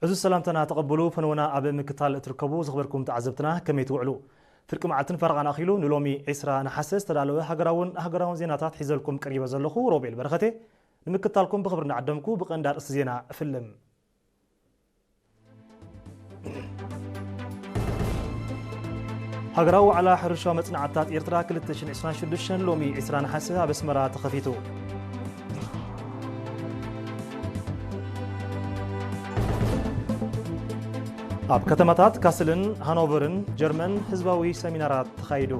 እዚ ሰላምታና ተቐበሉ። ፈነወና ኣብ ምክታል እትርከቡ ዝኽበርኩም ተዓዘብትና ከመይ ትውዕሉ? ፍርቂ መዓልትን ፈረቓን ኣኺሉ ንሎሚ ዕስራ ነሓሰ ዝተዳለወ ሃገራውን ሃገራውን ዜናታት ሒዘልኩም ቀሪበ ዘለኹ ሮቤል በረኸቴ። ንምክታልኩም ብኽብሪ እናዓደምኩ ብቐንዲ ኣርእስቲ ዜና እፍልም። ሃገራዊ ዋዕላ ሕርሻዊ መጽናዕትታት ኤርትራ ክልተ ሽሕን ዕስራን ሽዱሽተን ሎሚ ዕስራ ነሓሰ ኣብ ኣስመራ ተኸፊቱ። ኣብ ከተማታት ካስልን ሃኖቨርን ጀርመን ህዝባዊ ሰሚናራት ተኻይዱ።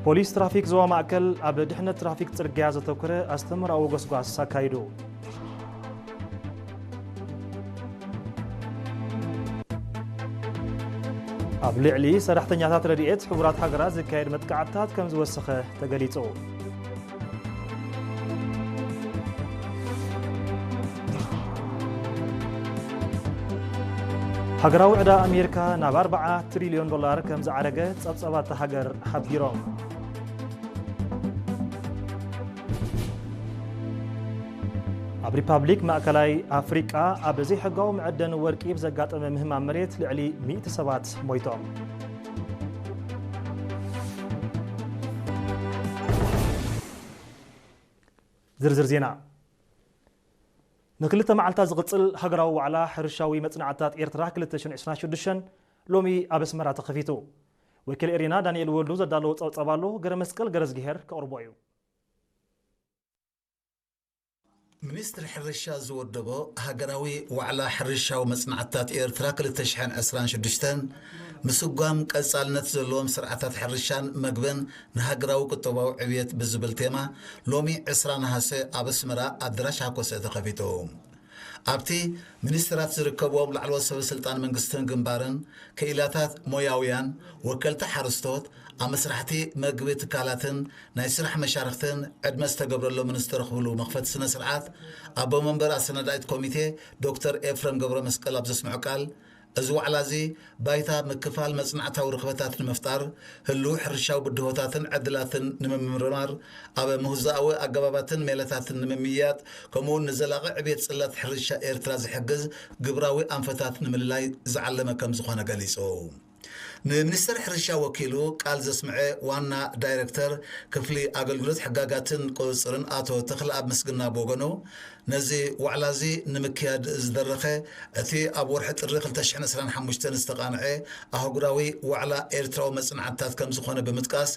ፖሊስ ትራፊክ ዞባ ማእከል ኣብ ድሕነት ትራፊክ ጽርግያ ዘተኮረ ኣስተምህሮኣዊ ጎስጓስ ኣካይዱ። ኣብ ልዕሊ ሰራሕተኛታት ረድኤት ሕቡራት ሃገራት ዝካየድ መጥቃዕትታት ከም ዝወሰኸ ተገሊጹ። ሃገራዊ ዕዳ ኣሜሪካ ናብ ኣርብዓ ትሪልዮን ዶላር ከም ዝዓረገ ጸብጻባት እታ ሃገር ሓቢሮም። ኣብ ሪፓብሊክ ማእከላይ ኣፍሪቃ ኣብ ዘይሕጋዊ መዐደኒ ወርቂ ብዘጋጠመ ምህማም መሬት ልዕሊ ሚእቲ ሰባት ሞይቶም። ዝርዝር ዜና። ንክልተ መዓልታት ዝቕጽል ሃገራዊ ዋዕላ ሕርሻዊ መጽናዕትታት ኤርትራ ክልተ ሽሕን ዕስራን ሽዱሽተን ሎሚ ኣብ ኣስመራ ተኸፊቱ። ወኪል ኤሪና ዳንኤል ወልዱ ዘዳለዎ ጸብጻብ ኣሎ፣ ገረ መስቀል ገረዝግሄር ከቕርቦ እዩ። ሚኒስትሪ ሕርሻ ዝወደቦ ሃገራዊ ዋዕላ ሕርሻዊ መጽናዕትታት ኤርትራ ክልተ ሽሕን ዕስራን ሽዱሽተን፣ ምስጓም ቀጻልነት ዘለዎም ስርዓታት ሕርሻን መግብን ንሃገራዊ ቁጠባዊ ዕብየት ብዝብል ቴማ፣ ሎሚ ዕስራ ነሃሰ ኣብ ኣስመራ ኣደራሽ ሃኮሰ ተኸፊቱ። ኣብቲ ሚኒስትራት ዝርከብዎም ላዕለዎት ሰበ ስልጣን መንግስትን ግንባርን፣ ክኢላታት ሞያውያን፣ ወከልቲ ሓረስቶት፣ ኣመስራሕቲ መግቢ ትካላትን ናይ ስራሕ መሻርኽትን ዕድመ ዝተገብረሎምን ዝተረኽብሉ መኽፈቲ ስነ ስርዓት፣ ኣቦ መንበር ኣሰናዳኢት ኮሚቴ ዶክተር ኤፍረም ገብረ መስቀል ኣብ ዘስምዖ ቃል፣ እዚ ዋዕላ እዚ ባይታ ምክፋል መጽናዕታዊ ርኽበታት ንምፍጣር፣ ህሉው ሕርሻዊ ብድሆታትን ዕድላትን ንምምርማር፣ ኣብ ምህዞኣዊ ኣገባባትን ሜላታትን ንምምይያጥ፣ ከምኡውን ንዘላቒ ዕብየት ጽላት ሕርሻ ኤርትራ ዝሕግዝ ግብራዊ ኣንፈታት ንምልላይ ዝዓለመ ከም ዝኾነ ገሊጹ። ንሚኒስተር ሕርሻ ወኪሉ ቃል ዘስምዐ ዋና ዳይረክተር ክፍሊ ኣገልግሎት ሕጋጋትን ቁጽጽርን ኣቶ ተኽለኣብ ምስግና ብወገኑ፣ ነዚ ዋዕላ እዚ ንምክያድ ዝደረኸ እቲ ኣብ ወርሒ ጥሪ ክልተ ሽሕን ዕስራን ሓሙሽተን ዝተቓንዐ ኣህጉራዊ ዋዕላ ኤርትራዊ መጽናዕትታት ከም ዝኾነ ብምጥቃስ፣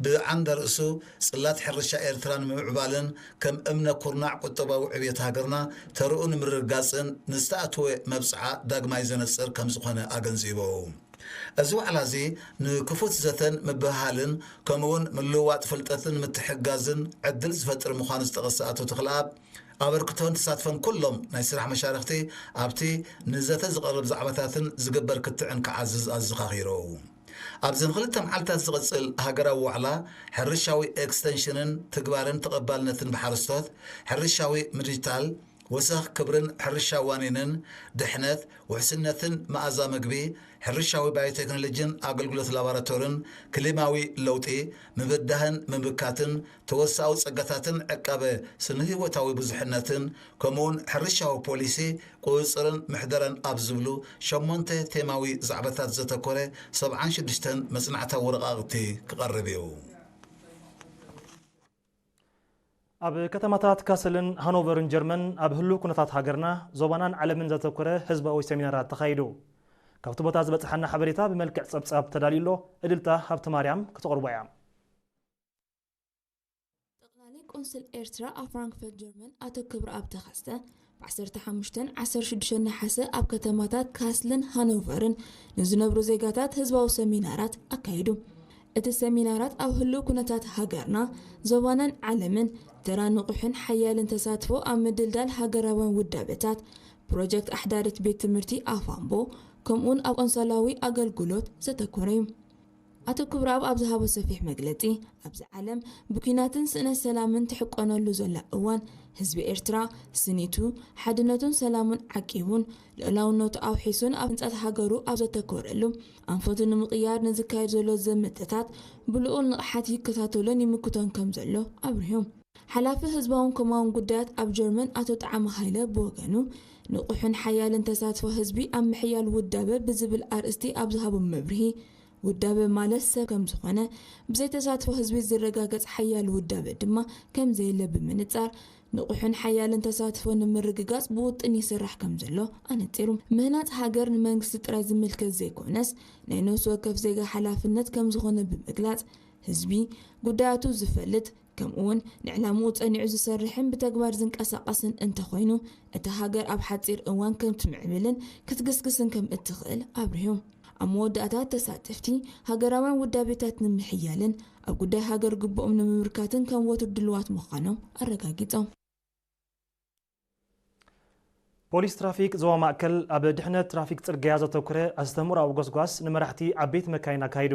ብዓንደ ርእሱ ጽላት ሕርሻ ኤርትራ ንምምዕባልን ከም እምነ ኩርናዕ ቁጠባዊ ዕብየት ሃገርና ተርኡ ንምርግጋጽን ንዝተኣትወ መብጽዓ ዳግማይ ዘነጽር ከም ዝኾነ ኣገንዚቡ። እዚ ዋዕላ እዚ ንክፉት ዘተን ምብህሃልን ከምኡውን ምልውዋጥ ፍልጠትን ምትሕግጋዝን ዕድል ዝፈጥር ምዃኑ ዝጠቐሰ ኣቶ ተኽለኣብ፣ ኣበርክቶን ተሳትፎን ኩሎም ናይ ስራሕ መሻርኽቲ ኣብቲ ንዘተ ዝቐርብ ዛዕባታትን ዝግበር ክትዕን ክዓዝዝ ኣዘኻኺሩ። ኣብዚ ንክልተ መዓልታት ዝቕጽል ሃገራዊ ዋዕላ፣ ሕርሻዊ ኤክስተንሽንን ትግባርን ተቐባልነትን ብሓረስቶት፣ ሕርሻዊ ምድጅታል፣ ወሰኽ ክብርን ሕርሻ ዋኒንን፣ ድሕነት፣ ውሕስነትን መኣዛ መግቢ፣ ሕርሻዊ ባዮቴክኖሎጂን ኣገልግሎት ላቦራቶርን፣ ክሊማዊ ለውጢ፣ ምብዳህን ምምካትን፣ ተወሳኣዊ ጸጋታትን ዕቃበ ስነ-ህይወታዊ ብዙሕነትን፣ ከምኡውን ሕርሻዊ ፖሊሲ፣ ቁጽጽርን ምሕደራን ኣብ ዝብሉ ሸሞንተ ቴማዊ ዛዕባታት ዘተኮረ ሰብዓን ሽዱሽተን መጽናዕታዊ ወረቓቕቲ ክቐርብ እዩ። ኣብ ከተማታት ካሰልን ሃኖቨርን ጀርመን ኣብ ህሉው ኩነታት ሃገርና፣ ዞባናን ዓለምን ዘተኮረ ህዝባዊ ሰሚናራት ተኻይዱ። ካብቲ ቦታ ዝበጽሓና ሓበሬታ ብመልክዕ ጸብጻብ ተዳልዩ ኣሎ። እድልታ ሃብተማርያም ክተቕርቦ እያ። ጠቕላሊ ቆንስል ኤርትራ ኣብ ፍራንክፈርት ጀርመን ኣቶ ክብረኣብ ተኸስተ፣ ብ ዓሰርተ ሓሙሽተን ዓሰርተ ሽዱሽተን ነሓሰ ኣብ ከተማታት ካስልን ሃኖቨርን ንዝነብሩ ዜጋታት ህዝባዊ ሰሚናራት ኣካይዱ። እቲ ሰሚናራት ኣብ ህሉው ኩነታት ሃገርና፣ ዞባናን ዓለምን፣ ተራ ንቑሕን ሓያልን ተሳትፎ ኣብ ምድልዳል ሃገራውያን ውዳበታት፣ ፕሮጀክት ኣሕዳሪት ቤት ትምህርቲ ኣፋምቦ፣ ከምኡውን ኣብ ቆንሰላዊ ኣገልግሎት ዘተኮረ እዩ። ኣቶ ክብረኣብ ኣብ ዝሃቦ ሰፊሕ መግለጺ፣ ኣብዚ ዓለም ብኲናትን ስእነት ሰላምን ትሕቆነሉ ዘላ እዋን፣ ህዝቢ ኤርትራ ስኒቱ፣ ሓድነቱን ሰላሙን ዓቂቡን ልኡላውነቱ ኣውሒሱን ኣብ ህንጸት ሃገሩ ኣብ ዘተኮረሉ፣ ኣንፈቱ ንምቕያር ንዝካየድ ዘሎ ዘመተታት ብልኡል ንቕሓት ይከታተሎን ይምክቶን ከም ዘሎ ኣብሪሁ። ሓላፊ ህዝባውን ኮማውን ጉዳያት ኣብ ጀርመን ኣቶ ጠዓመ ሃይለ ብወገኑ፣ ንቑሕን ሓያልን ተሳትፎ ህዝቢ ኣብ ምሕያል ውዳበ ብዝብል ኣርእስቲ ኣብ ዝሃቦ መብርሂ፣ ውዳበ ማለት ሰብ ከም ዝኾነ፣ ብዘይ ተሳትፎ ህዝቢ ዝረጋገጽ ሓያል ውዳበ ድማ ከም ዘየለ ብምንጻር፣ ንቑሕን ሓያልን ተሳትፎ ንምርግጋጽ ብውጥን ይስራሕ ከም ዘሎ ኣነጺሩ። ምህናጽ ሃገር ንመንግስቲ ጥራይ ዝምልከት ዘይኮነስ፣ ናይ ነፍሲ ወከፍ ዜጋ ሓላፍነት ከም ዝኾነ ብምግላጽ፣ ህዝቢ ጉዳያቱ ዝፈልጥ፣ ከምኡውን ንዕላምኡ ጸኒዑ ዝሰርሕን ብተግባር ዝንቀሳቐስን እንተኾይኑ፣ እታ ሃገር ኣብ ሓጺር እዋን ከም ትምዕብልን ክትግስግስን ከም እትኽእል ኣብሪሁ። ኣብ መወዳእታ፣ ተሳተፍቲ፣ ሃገራውያን ውዳቤታት ንምሕያልን ኣብ ጉዳይ ሃገር ግቡኦም ንምምርካትን ከም ወትሩ ድሉዋት ምዃኖም ኣረጋጊጾም። ፖሊስ ትራፊክ ዞባ ማእከል ኣብ ድሕነት ትራፊክ ጽርግያ ዘተኩረ ኣስተምህሮኣዊ ጎስጓስ ንመራሕቲ ዓበይቲ መካይን ኣካይዱ።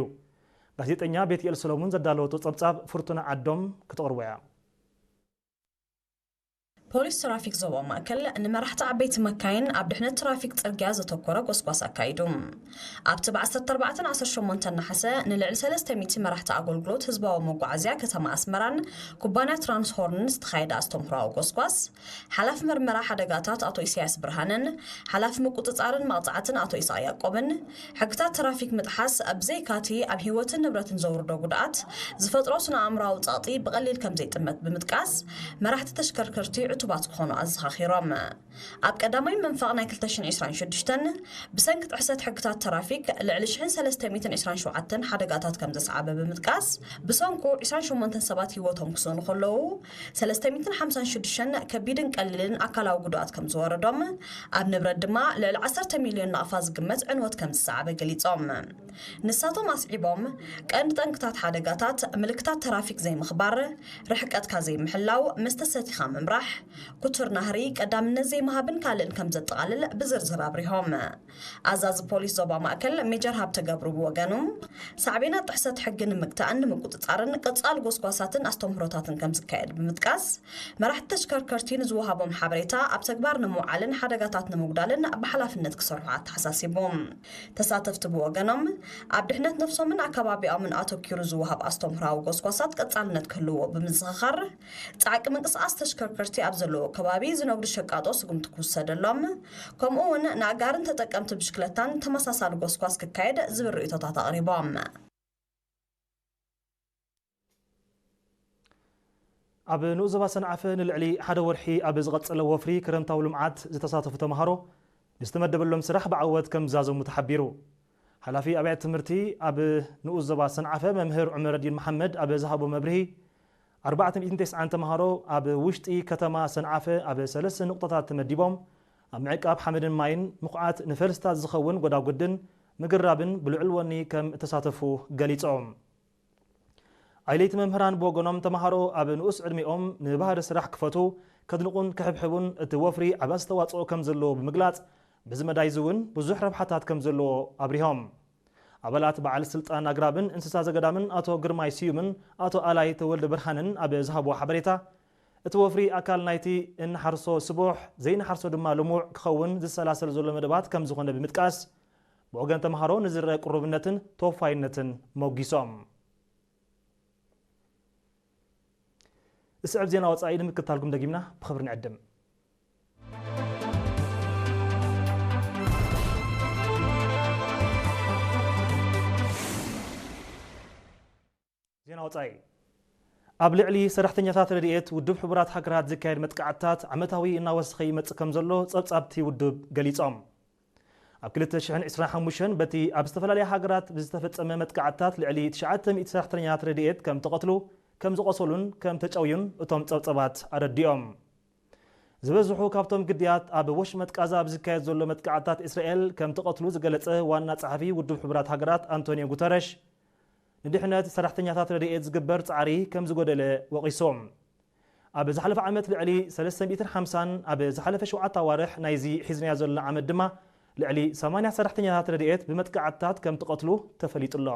ጋዜጠኛ ቤትኤል ሰሎሙን ዘዳለወቶ ጸብጻብ ፍርቱና ዓዶም ክተቕርቦ እያ። ፖሊስ ትራፊክ ዞባ ማእከል ንመራሕቲ ዓበይቲ መካይን ኣብ ድሕነት ትራፊክ ጽርግያ ዘተኮረ ጎስጓስ ኣካይዱ። ኣብቲ ብ ዓሰርተ ኣርባዕተን ዓሰርተ ሸሞንተን ነሓሰ ንልዕሊ ሰለስተ ሚእቲ መራሕቲ ኣገልግሎት ህዝባዊ መጓዓዝያ ከተማ ኣስመራን ኩባንያ ትራንስሆርንን ዝተኻየደ ኣስተምህሮኣዊ ጎስጓስ፣ ሓላፊ መርመራ ሓደጋታት ኣቶ ኢሳያስ ብርሃነን ሓላፊ ምቁጽጻርን መቕጻዕትን ኣቶ ኢሳቅ ያዕቆብን፣ ሕግታት ትራፊክ ምጥሓስ ብዘይካቲ ኣብ ህይወትን ንብረትን ዘውርዶ ጉድኣት ዝፈጥሮ ስነ ኣእምሮኣዊ ጸቕጢ ብቐሊል ከም ዘይጥመት ብምጥቃስ፣ መራሕቲ ተሽከርከርቲ ዕቱባት ክኾኑ ኣዘኻኺሮም። ኣብ ቀዳማይ መንፈቕ ናይ ክልተ ሽሕን ዕስራን ሽዱሽተን ብሰንኪ ጥሕሰት ሕግታት ትራፊክ ልዕሊ ሽሕን ሰለስተ ሚእትን ዕስራን ሸውዓተን ሓደጋታት ከም ዘስዓበ ብምጥቃስ፣ ብሰንኩ ዕስራን ሸሞንተን ሰባት ህይወቶም ክስእኑ ከለዉ፣ ሰለስተ ሚእትን ሓምሳን ሽዱሽተን ከቢድን ቀሊልን ኣካላዊ ጉድኣት ከም ዝወረዶም፣ ኣብ ንብረት ድማ ልዕሊ ዓሰርተ ሚልዮን ናቕፋ ዝግመት ዕንወት ከም ዝሰዓበ ገሊጾም። ንሳቶም ኣስዒቦም፣ ቀንዲ ጠንቅታት ሓደጋታት ምልክታት ትራፊክ ዘይምኽባር፣ ርሕቀትካ ዘይምሕላው፣ መስተ ሰቲኻ ምምራሕ፣ ክቱር ናህሪ፣ ቀዳምነት ዘይምሃብን ካልእን ከም ዘጠቓልል ብዝርዝር ኣብሪሆም። ኣዛዚ ፖሊስ ዞባ ማእከል ሜጀር ሃብተ ገብሩ ብወገኑ፣ ሳዕቤናት ጥሕሰት ሕጊ ንምግታእን ንምቁጽጻርን ቀጻሊ ጎስጓሳትን ኣስተምህሮታትን ከም ዝካየድ ብምጥቃስ፣ መራሕቲ ተሽከርከርቲ ንዝወሃቦም ሓበሬታ ኣብ ተግባር ንምውዓልን ሓደጋታት ንምጉዳልን ብሓላፍነት ክሰርሑ ኣተሓሳሲቡ። ተሳተፍቲ ብወገኖም፣ ኣብ ድሕነት ነፍሶምን ኣከባቢኦምን ኣተኪሩ ዝወሃብ ኣስተምህሮኣዊ ጎስጓሳት ቀጻልነት ክህልዎ ብምዝኽኻር፣ ጻዕቂ ምንቅስቓስ ተሽከርከርቲ ኣብ ዘለዎ ከባቢ ዝነግዱ ሸቃጦ ስጉምቲ ክውሰደሎም፣ ከምኡ እውን ንኣጋርን ተጠቀምቲ ብሽክለታን ተመሳሳሊ ጎስጓስ ክካየድ ዝብል ርእይቶታት ኣቕሪቦም። ኣብ ንኡስ ዞባ ሰንዓፈ ንልዕሊ ሓደ ወርሒ ኣብ ዝቐጸለ ወፍሪ ክረምታዊ ልምዓት ዝተሳተፉ ተምሃሮ ንዝተመደበሎም ስራሕ ብዓወት ከም ዝዛዘሙ ተሓቢሩ። ሓላፊ ኣብያተ ትምህርቲ ኣብ ንኡስ ዞባ ሰንዓፈ መምህር ዑመረዲን መሓመድ ኣብ ዝሃቦ መብርሂ፣ ኣርባዕተ ሚእትን ተስዓን ተምሃሮ ኣብ ውሽጢ ከተማ ሰንዓፈ ኣብ ሰለስተ ንቑጣታት ተመዲቦም ኣብ ምዕቃብ ሓመድን ማይን ምኹዓት ንፈልስታት ዝኸውን ጎዳጉድን ምግራብን ብልዑል ወኒ ከም እተሳተፉ ገሊጾም። ኣይለይቲ መምህራን ብወገኖም ተምሃሮ ኣብ ንኡስ ዕድሚኦም ንባህሪ ስራሕ ክፈቱ፣ ከድንቑን ክሕብሕቡን እቲ ወፍሪ ዓቢ ኣስተዋጽኦ ከም ዘለዎ ብምግላጽ፣ በዚ መዳይ እዚ እውን ብዙሕ ረብሓታት ከም ዘለዎ ኣብሪሆም። ኣባላት በዓል ስልጣን ኣግራብን እንስሳ ዘገዳምን ኣቶ ግርማይ ስዩምን ኣቶ ኣላይ ተወልደ ብርሃንን ኣብ ዝሃብዎ ሓበሬታ፣ እቲ ወፍሪ ኣካል ናይቲ እንሓርሶ ስቡሕ፣ ዘይንሓርሶ ድማ ልሙዕ ክኸውን ዝሰላሰል ዘሎ መደባት ከም ዝኾነ ብምጥቃስ፣ ብወገን ተምሃሮ ንዝረአ ቅሩብነትን ተወፋይነትን ሞጊሶም። ዝስዕብ ዜና ወጻኢ ንምክታልኩም ደጊምና ብኽብሪ ንዕድም። ዜና ወጻኢ። ኣብ ልዕሊ ሰራሕተኛታት ረድኤት ውድብ ሕቡራት ሃገራት ዝካየድ መጥቃዕትታት ዓመታዊ እናወሰኸ ይመጽእ ከም ዘሎ ጸብጻብቲ ውድብ ገሊጾም። ኣብ ክልተ ሽሕን ዕስራን ሓሙሽተን በቲ ኣብ ዝተፈላለያ ሃገራት ብዝተፈጸመ መጥቃዕትታት ልዕሊ ትሽዓተ ሚእቲ ሰራሕተኛታት ረድኤት ከም ተቐትሉ፣ ከም ዝቖሰሉን ከም ተጨውዩን እቶም ጸብጻባት ኣረዲኦም። ዝበዝሑ ካብቶም ግዳያት ኣብ ወሽመጥ ቃዛ ኣብ ዝካየድ ዘሎ መጥቃዕትታት እስራኤል ከም ተቐትሉ ዝገለጸ ዋና ጸሓፊ ውድብ ሕቡራት ሃገራት ኣንቶኒዮ ጉተረሽ፣ ንድሕነት ሰራሕተኛታት ረድኤት ዝግበር ጻዕሪ ከም ዝጎደለ ወቒሶም። ኣብ ዝሓለፈ ዓመት ልዕሊ ሰለስተ ሚእትን ሓምሳን፣ ኣብ ዝሓለፈ ሸውዓተ ኣዋርሕ ናይዚ ሒዝናዮ ዘለና ዓመት ድማ ልዕሊ ሰማንያ ሰራሕተኛታት ረድኤት ብመጥቃዕትታት ከም ተቐትሉ ተፈሊጡ ኣሎ።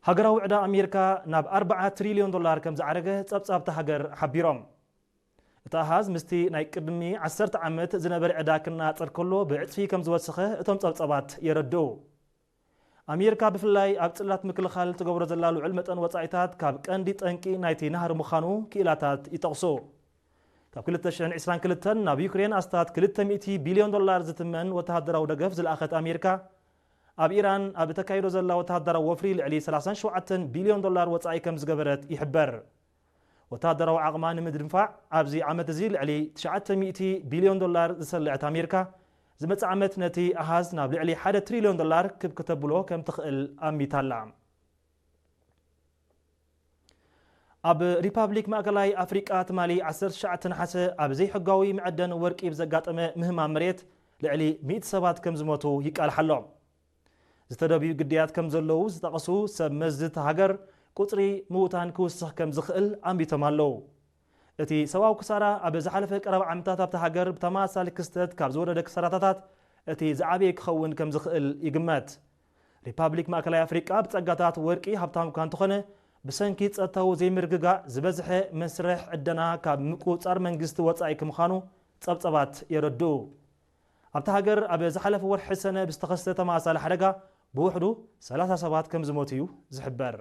ሃገራዊ ዕዳ ኣሜሪካ ናብ ኣርባዓ ትሪልዮን ዶላር ከም ዝዓረገ ጸብጻብቲ ሃገር ሓቢሮም። እቲ ኣሃዝ ምስቲ ናይ ቅድሚ ዓሰርተ ዓመት ዝነበረ ዕዳ ክነጻጸር ከሎ ብዕጽፊ ከም ዝወሰኸ እቶም ጸብጻባት የረድኡ። ኣሜሪካ ብፍላይ ኣብ ጽላት ምክልኻል ትገብሮ ዘላ ልዑል መጠን ወጻኢታት ካብ ቀንዲ ጠንቂ ናይቲ ናህሪ ምዃኑ ክኢላታት ይጠቕሱ። ካብ ክልተ ሽሕን ዕስራን ክልተን ናብ ዩክሬን ኣስታት ክልተ ሚእቲ ቢልዮን ዶላር ዝትመን ወተሃደራዊ ደገፍ ዝለኣኸት ኣሜሪካ፣ ኣብ ኢራን ኣብ እተካይዶ ዘላ ወተሃደራዊ ወፍሪ ልዕሊ ሰላሳን ሸውዓተን ቢልዮን ዶላር ወጻኢ ከም ዝገበረት ይሕበር። ወተሃደራዊ ዓቕማ ንምድንፋዕ ኣብዚ ዓመት እዚ ልዕሊ ትሽዓተ ሚእቲ ቢልዮን ዶላር ዝሰለዐት ኣሜሪካ፣ ዝመጽእ ዓመት ነቲ ኣሃዝ ናብ ልዕሊ ሓደ ትሪልዮን ዶላር ክብ ክተብሎ ከም ትኽእል ኣሚታላ። ኣብ ሪፓብሊክ ማእከላይ ኣፍሪቃ ትማሊ ዓሰርተ ትሽዓተ ነሓሰ ኣብ ዘይሕጋዊ መዐደኒ ወርቂ ብዘጋጠመ ምህማም መሬት ልዕሊ ሚእቲ ሰባት ከም ዝሞቱ ይቃልሓ ኣሎ። ዝተደብዩ ግዳያት ከም ዘለዉ ዝጠቐሱ ሰብ መዚ እታ ሃገር፣ ቁጽሪ ምዉታን ክውስኽ ከም ዝኽእል ኣሚቶም ኣለዉ። እቲ ሰብኣዊ ክሳራ ኣብ ዝሓለፈ ቀረባ ዓመታት ኣብታ ሃገር ብተመሳሳሊ ክስተት ካብ ዝወረደ ክሳራታት እቲ ዝዓበየ ክኸውን ከም ዝኽእል ይግመት። ሪፓብሊክ ማእከላይ ኣፍሪቃ ብጸጋታት ወርቂ ሃብታም እኳ እንተኾነ፣ ብሰንኪ ጸጥታዊ ዘይምርግጋእ ዝበዝሐ መስርሕ ዕደና ካብ ምቁጽጻር መንግስቲ ወጻኢ ከምዃኑ ጸብጸባት የረድኡ። ኣብታ ሃገር ኣብ ዝሓለፈ ወርሒ ሰነ ብዝተኸስተ ተመሳሳሊ ሓደጋ ብውሕዱ ሰላሳ ሰባት ከም ዝሞቱ እዩ ዝሕበር።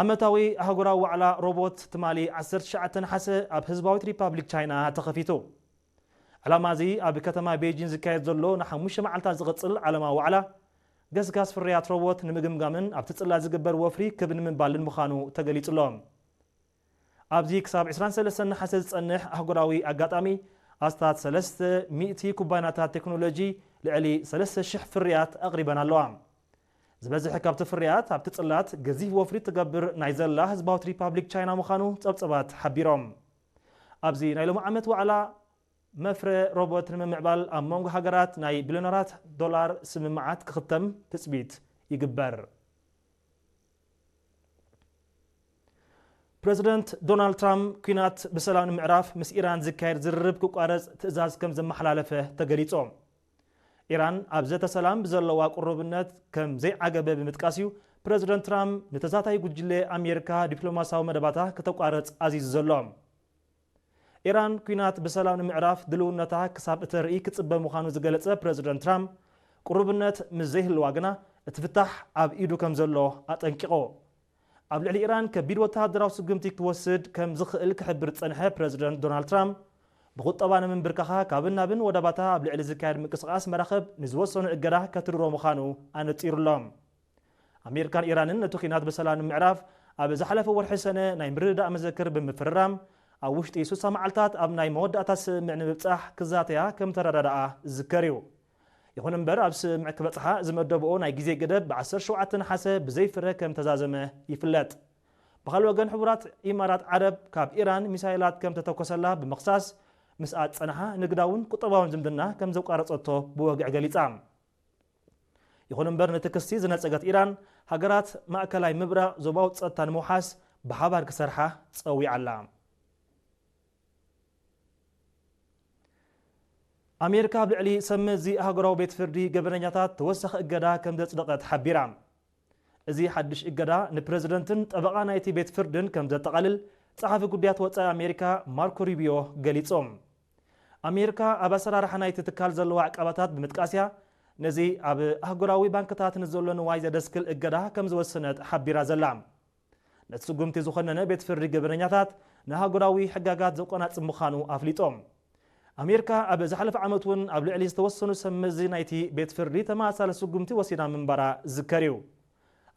ዓመታዊ ኣህጉራዊ ዋዕላ ሮቦት ትማሊ ዓሰርተ ትሽዓተ ነሓሰ ኣብ ህዝባዊት ሪፓብሊክ ቻይና ተኸፊቱ። ዕላማ እዚ ኣብ ከተማ ቤጂን ዝካየድ ዘሎ ንሓሙሽተ መዓልታት ዝቕጽል ዓለማዊ ዋዕላ፣ ገስጋስ ፍርያት ሮቦት ንምግምጋምን ኣብቲ ጽላት ዝግበር ወፍሪ ክብ ንምባልን ምዃኑ ተገሊጹ ኣሎ። ኣብዚ ክሳብ ዕስራን ሰለስተን ነሓሰ ዝጸንሕ ኣህጉራዊ ኣጋጣሚ፣ ኣስታት ሰለስተ ሚእቲ ኩባንያታት ቴክኖሎጂ ልዕሊ ሰለስተ ሽሕ ፍርያት ኣቕሪበን ኣለዋ። ዝበዝሕ ካብቲ ፍርያት ኣብቲ ጽላት ገዚፍ ወፍሪ ትገብር ናይ ዘላ ህዝባዊት ሪፓብሊክ ቻይና ምዃኑ ጸብጸባት ሓቢሮም። ኣብዚ ናይ ሎሚ ዓመት ዋዕላ መፍረ ሮቦት ንምምዕባል ኣብ መንጎ ሃገራት ናይ ቢልዮነራት ዶላር ስምምዓት ክኽተም ትጽቢት ይግበር። ፕረዚደንት ዶናልድ ትራምፕ ኲናት ብሰላም ንምዕራፍ ምስ ኢራን ዝካየድ ዝርርብ ክቋረጽ ትእዛዝ ከም ዘመሓላለፈ ተገሊጹ። ኢራን ኣብ ዘተ ሰላም ብዘለዋ ቅሩብነት ከም ዘይዓገበ ብምጥቃስ እዩ ፕረዚደንት ትራምፕ ንተዛታይ ጉጅለ ኣሜሪካ ዲፕሎማስያዊ መደባታ ክተቋርጽ ኣዚዙ ዘሎ። ኢራን ኲናት ብሰላም ንምዕራፍ ድልውነታ ክሳብ እተርኢ ክጽበ ምዃኑ ዝገለጸ ፕረዚደንት ትራምፕ፣ ቅሩብነት ምስ ዘይህልዋ ግና እቲ ፍታሕ ኣብ ኢዱ ከም ዘሎ ኣጠንቂቑ። ኣብ ልዕሊ ኢራን ከቢድ ወተሃደራዊ ስጉምቲ ክወስድ ከም ዝኽእል ክሕብር ዝጸንሐ ፕረዚደንት ዶናልድ ትራምፕ፣ ብቁጠባ ንምንብርካኻ ካብን ናብን ወደባታ ኣብ ልዕሊ ዝካየድ ምንቅስቓስ መራኽብ ንዝወሰኑ እገዳ ከትርሮ ምዃኑ ኣነጺሩ ኣሎ። ኣሜሪካን ኢራንን ነቲ ኲናት ብሰላም ንምዕራፍ ኣብ ዝሓለፈ ወርሒ ሰነ ናይ ምርድዳእ መዘክር ብምፍርራም፣ ኣብ ውሽጢ ስሳ መዓልታት ኣብ ናይ መወዳእታ ስምምዕ ንምብጻሕ ክዛተያ ከም ተረዳድኣ ዝዝከር እዩ። ይኹን እምበር፣ ኣብ ስምምዕ ክበጽሓ ዝመደብኦ ናይ ግዜ ገደብ ብ ዓሰርተ ሸውዓተ ነሓሰ ብዘይ ፍረ ከም ተዛዘመ ይፍለጥ። ብኻልእ ወገን፣ ሕቡራት ኢማራት ዓረብ ካብ ኢራን ሚሳይላት ከም ተተኮሰላ ብምኽሳስ፣ ምስኣ ዝጸንሓ ንግዳውን ቁጠባውን ዝምድና ከም ዘቋረጸቶ ብወግዒ ገሊጻ። ይኹን እምበር፣ ነቲ ክሲ ዝነጸገት ኢራን፣ ሃገራት ማእከላይ ምብራቕ ዞባዊ ጸጥታ ንምውሓስ ብሓባር ክሰርሓ ጸዊዓ ኣላ። ኣሜሪካ ኣብ ልዕሊ ሰብ መዚ ኣህጉራዊ ቤት ፍርዲ ገበነኛታት ተወሳኺ እገዳ ከም ዘጽደቐት ሓቢራ። እዚ ሓድሽ እገዳ ንፕረዚደንትን ጠበቓ ናይቲ ቤት ፍርድን ከም ዘጠቓልል ጸሓፊ ጉዳያት ወጻኢ ኣሜሪካ ማርኮ ሩቢዮ ገሊጾም። ኣሜሪካ ኣብ ኣሰራርሓ ናይቲ ትካል ዘለዋ ዕቃባታት ብምጥቃስ እያ ነዚ ኣብ ኣህጉራዊ ባንክታት ንዘሎ ንዋይ ዘደስክል እገዳ ከም ዝወሰነት ሓቢራ ዘላ። ነቲ ስጉምቲ ዝኾነነ ቤት ፍርዲ ገበነኛታት ንኣህጉራዊ ሕጋጋት ዘቆናጽብ ምዃኑ ኣፍሊጦም። ኣሜሪካ ኣብ ዝሓለፈ ዓመት እውን ኣብ ልዕሊ ዝተወሰኑ ሰብ መዚ ናይቲ ቤት ፍርዲ ተመሳሳሊ ስጉምቲ ወሲዳ ምንባራ ዝዝከር እዩ።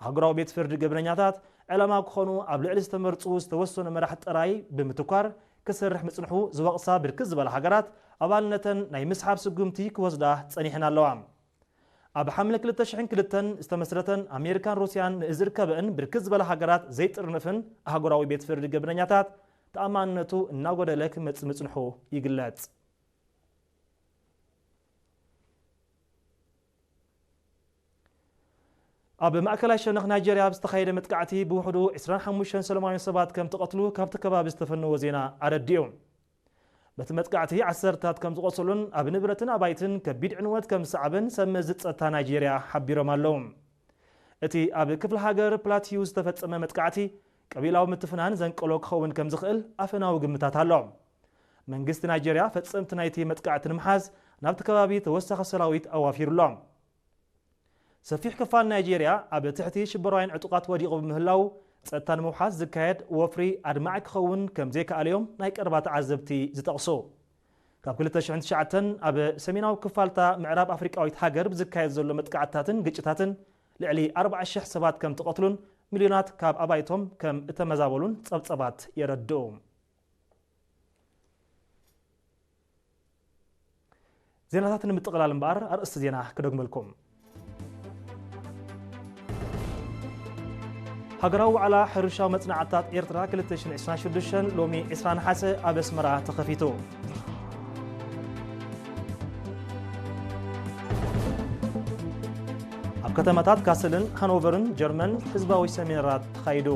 ኣህጉራዊ ቤት ፍርዲ ገበነኛታት ዕላማ ክኾኑ ኣብ ልዕሊ ዝተመርጹ ዝተወሰኑ መራሕቲ ጥራይ ብምትኳር ክሰርሕ ምጽንሑ ዝወቕሳ ብርክት ዝበላ ሃገራት ኣባልነተን ናይ ምስሓብ ስጉምቲ ክወስዳ ጸኒሐን ኣለዋ። ኣብ ሓምለ ክልተ ሽሕን ክልተን ዝተመስረተን ኣሜሪካን ሩስያን ንዝርከበእን ብርክት ዝበላ ሃገራት ዘይጥርንፍን ኣህጉራዊ ቤት ፍርዲ ገበነኛታት ተኣማንነቱ እናጎደለ ክመጽእ ምጽንሑ ይግለጽ። ኣብ ማእከላይ ሸነኽ ናይጀርያ ኣብ ዝተኻየደ መጥቃዕቲ ብውሕዱ ዕስራን ሓሙሽተን ሰላማውያን ሰባት ከም ተቐትሉ ካብቲ ከባቢ ዝተፈነወ ዜና ኣረዲኡ። በቲ መጥቃዕቲ ዓሰርታት ከም ዝቖሰሉን ኣብ ንብረትን ኣባይትን ከቢድ ዕንወት ከም ዝሰዓበን ሰብ መዚ ጸጥታ ናይጄርያ ሓቢሮም ኣለዉ። እቲ ኣብ ክፍለ ሃገር ፕላቲዩ ዝተፈጸመ መጥቃዕቲ ቀቢላዊ ምትፍናን ዘንቀሎ ክኸውን ከም ዝኽእል ኣፈናዊ ግምታት ኣሎ። መንግስቲ ናይጄርያ ፈጸምቲ ናይቲ መጥቃዕቲ ንምሓዝ ናብቲ ከባቢ ተወሳኺ ሰራዊት ኣዋፊሩ ኣሎ። ሰፊሕ ክፋል ናይጄርያ ኣብ ትሕቲ ሽበራውያን ዕጡቓት ወዲቑ ብምህላው፣ ጸጥታ ንምውሓስ ዝካየድ ወፍሪ ኣድማዒ ክኸውን ከም ዘይከኣለ እዮም ናይ ቀረባ ተዓዘብቲ ዝጠቕሱ። ካብ ክልተ ሽሕን ትሽዓተን ኣብ ሰሜናዊ ክፋልታ ምዕራብ ኣፍሪቃዊት ሃገር ብዝካየድ ዘሎ መጥቃዕትታትን ግጭታትን ልዕሊ ኣርባዓ ሽሕ ሰባት ከም ተቐትሉን ሚልዮናት ካብ ኣባይቶም ከም እተመዛበሉን ጸብጸባት የረድኡ። ዜናታት ንምጥቕላል እምበኣር ኣርእስቲ ዜና ክደግመልኩም። ሃገራዊ ዋዕላ ሕርሻዊ መጽናዕትታት ኤርትራ ክልተ ሽሕን ዕስራን ሽዱሽተን ሎሚ ዕስራ ነሓሰ ኣብ ኣስመራ ተኸፊቱ። ኣብ ከተማታት ካስልን ሃኖቨርን ጀርመን ህዝባዊ ሰሚናራት ተኻይዱ።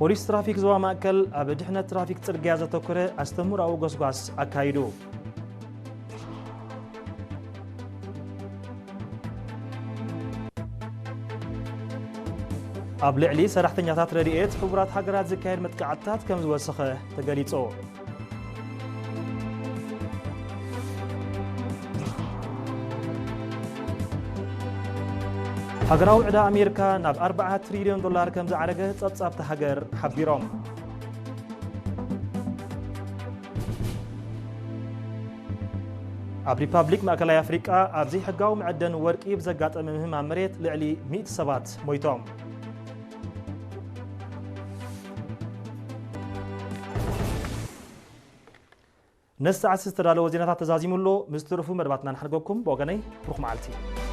ፖሊስ ትራፊክ ዞባ ማእከል ኣብ ድሕነት ትራፊክ ጽርግያ ዘተኮረ ኣስተምህሮኣዊ ጎስጓስ ኣካይዱ። ኣብ ልዕሊ ሰራሕተኛታት ረድኤት ሕቡራት ሃገራት ዝካየድ መጥቃዕትታት ከም ዝወሰኸ ተገሊጹ። ሃገራዊ ዕዳ ኣሜሪካ ናብ ኣርባዓ ትሪልዮን ዶላር ከም ዝዓረገ ጸብጻብቲ ሃገር ሓቢሮም። ኣብ ሪፓብሊክ ማእከላይ ኣፍሪቃ ኣብ ዘይሕጋዊ መዐደኒ ወርቂ ብዘጋጠመ ምህማም መሬት ልዕሊ ሚእቲ ሰባት ሞይቶም። ነዚ ሰዓት ዝተዳለወ ዜናታት ተዛዚሙ ኣሎ። ምስ ትርፉ መደባትና ንሓድገኩም። ብወገነይ ብሩኽ መዓልቲ።